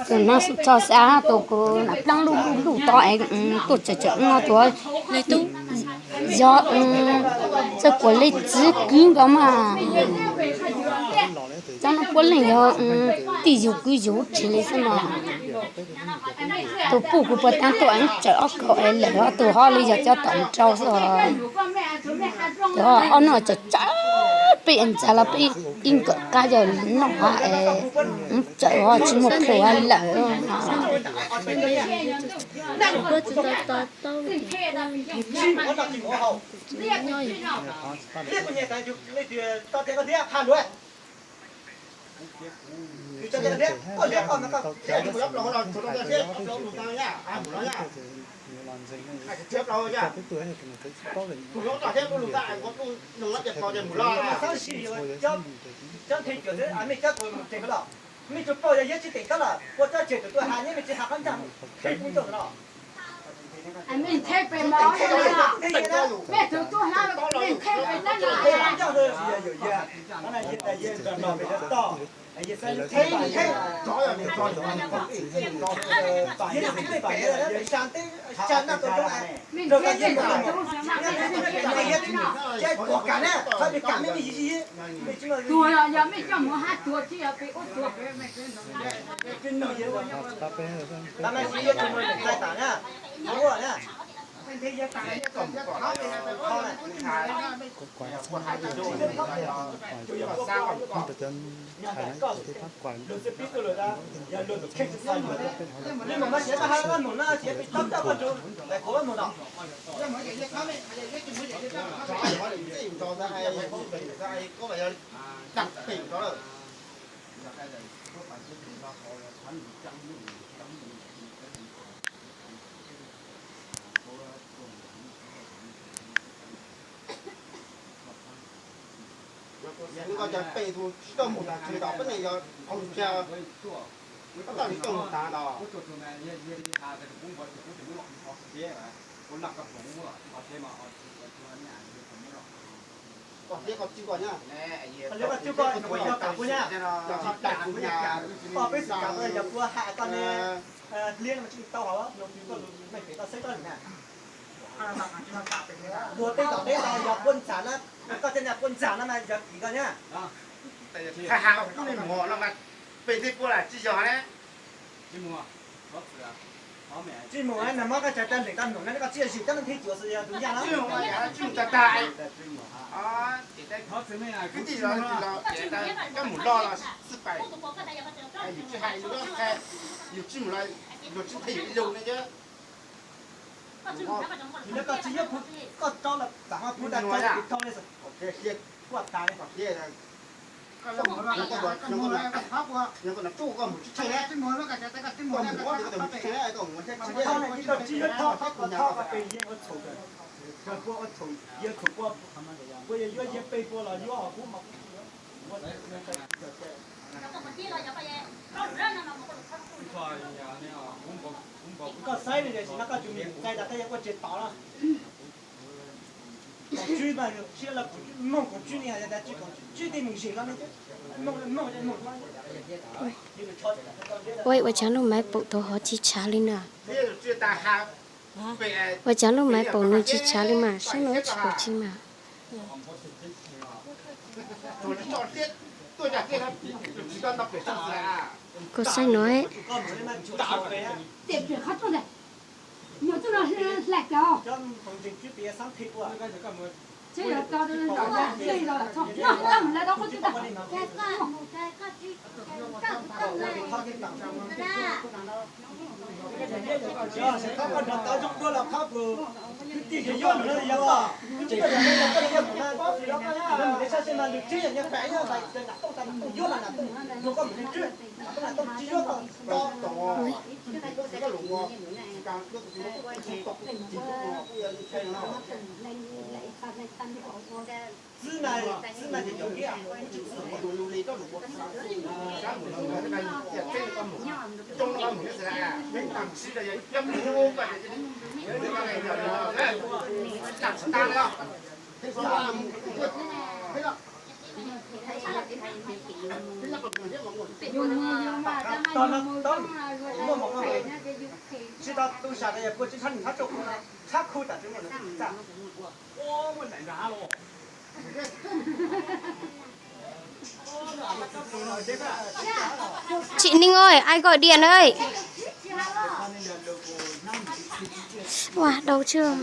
Tus no txog xav tus kuv nam plaab luj luj luj tod es tuaj tseem tseem no tuaj yog txawj kuas li txiv kwv nkaus mas. Cov no puav leej yog tij yug kwv yug tsis li xwb mas. Tus puj kuv puag ta tuaj es tsawm ob kaug es lawm, tus ho li yog cov tom nrau xwb. Tus ho ob nub tsawm tsawm peb ntxhais los peb ib nkawm qab yog noj ha es tsawm ho tsis muaj plhu ha lawm. Mej tsi paub yog yeb tsi teem kab lom, ua cov tseg tus tuaj has nyob mej tsi has qab ntag, peb pub ncauj no. Mej nthe pem mov, mej tug tuaj hlab, mej nthe pem tab no. Mej nthe pem mov, tuag yog mej coj mus hab tuag tsi yog pem ua tuag pem. Yog koj cov pej tug tsis tau mus tas tsis tau peb ne yog ua tus tseg, koj tau tsis tau mus tas los. Koj hleb koj tswb koj nyab, koj hleb koj tswb koj, koj tsis tas kuv nyab, koj peb tsis tas kuv yog puas has koj ne. Hleb no mas tsis tau hauv no, koj lug meej pem koj saib koj lug na. Luag tej tom teb los yog puab ntxhab na, koj tej nyab puab ntxhab no mas yog kim koj nyab. Has has koj kuj le mus no mas pem tej puab lam tsis yog ne. Tsis mus, nag hmo koj tsav tag leem tau num na koj tsis yog zim coj leej thib cuav xwb yog tus nyaj no. Tsis mus tag tag. Kwv tij los los koj mus loj los xwb pais, yus tsis hais, yus tsis mus los luag tsis nthe yus ib lus ne. Koj tsis yog, koj rau los tam ho kuv tas rau kuv rau li, kuaj tas li. Koj mus, koj mus tsuj koj mus tsis tsheej, koj mus koj mus tsis tsheej, koj mus tsis tsheej. Koj tsis yog thoj, koj thoj koj pem yeej ua txhaum, koj puab ua txhaum, yeej txhaum puab, puab yuav yuav yeej peb puab los yuav hos kuv mas kuv tsis yuav. Koj saib li ntawd sim no koj tsum mus txais tas koj yuav ua tsev tod na. Koom tswb mas, moog koom tswb ni has tas tswb koom tswb tej mus zig los ne, moog moog moog. Ua cas lub maiv paum tau hov tsis tshav li na? Ua cas lub maiv paum nws tsis tshav li mas, saib no tsis paum tsis mas. Koj saib no. Koj nrog tau zoo dua los qhov kuv kwv Chị Ninh ơi, ai gọi điện ơi. Wow, đau chưa?